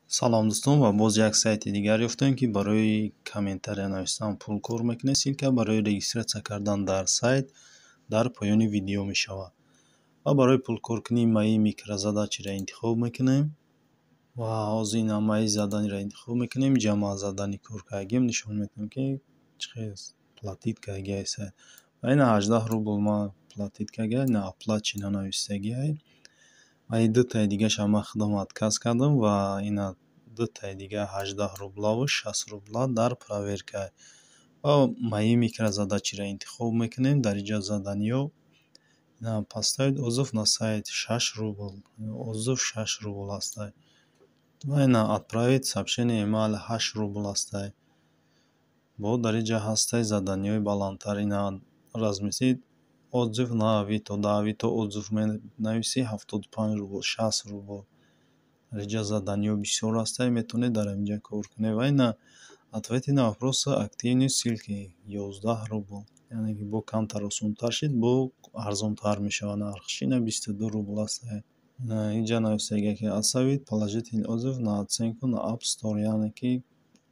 Салом, дӯстон, ва боз як сайти дигар ёфтем, ки барои комментария навиштан пул кор мекунед. Ссылка барои регистрация кардан дар сайт дар поёни видео мешавад. Ва барои пулкоркунӣ «Мои микрозадачи» ро интихоб мекунем ва ҳозир ина «Мои задания» ро интихоб мекунем. Инҷа ман задание кор кардагим, нишон медиҳам, ки чӣ хел платить кардагиай сайт. Ва ина 18 рубл ман платить кардагиай, ина «Оплачено» нависагиай. Ва ин дутаи дигаша ман худам отказ кардам ва ина дутаи дига 18 рублаву 60 рубла дар проверка. Ва «Мои микрозадачи» ро интихоб мекунем. Дар инҷа задания ҳо: поставить отзыв на сайт 6 рубл, отзыв 6 рубл ҳастай. Ва ина отправить сообщение email 8 рубл ҳастай. Бо дар инҷа ҳастай задания ҳои баландтар: ина разместить отзыв на Авито, дар Авито отзыв менависӣ, 75 рубл, 60 рубл. Дар инҷа задания ҳо бисёр ҳастай, метавонед дар инҷа кор кунед. Ва ина ответы на вопросы, активные ссылки 11 рубл, яъне ки бо камтар осонтар шид, бо арзонтар мешавад нархш. Ина 22 рубл ҳастай. Инҷа нависагиай, ки оставить положительный отзыв на оценку на App Store, яъне ки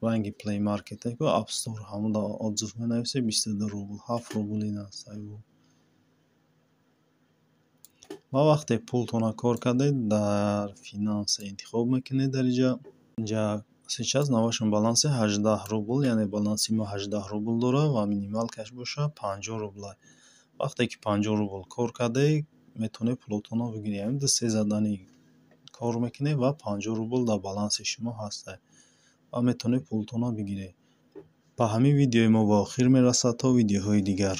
ранги Play Market ку App Store, ҳамонда отзыв менависӣ, 22 рубл, 7 рубл ин ҳастай. Ва вақте пултонро кор кардед, дар «Финансы» интихоб мекунед. Дар инҷа «Сейчас на вашем балансе 18 рубл», яъне баланси мо 18 рубл дорад ва минималка ш бошад 50 рубла. Вақте ки 50 рубл кор кардед, метавонед пулотонро бигиред. Ҳамин ду се задание кор мекунед ва 50 рубл дар баланси шумо ҳастай ва метавонед пултонро бигиред. Ба ҳамин видеои мо ба охир мерасад. То видеоҳои дигар.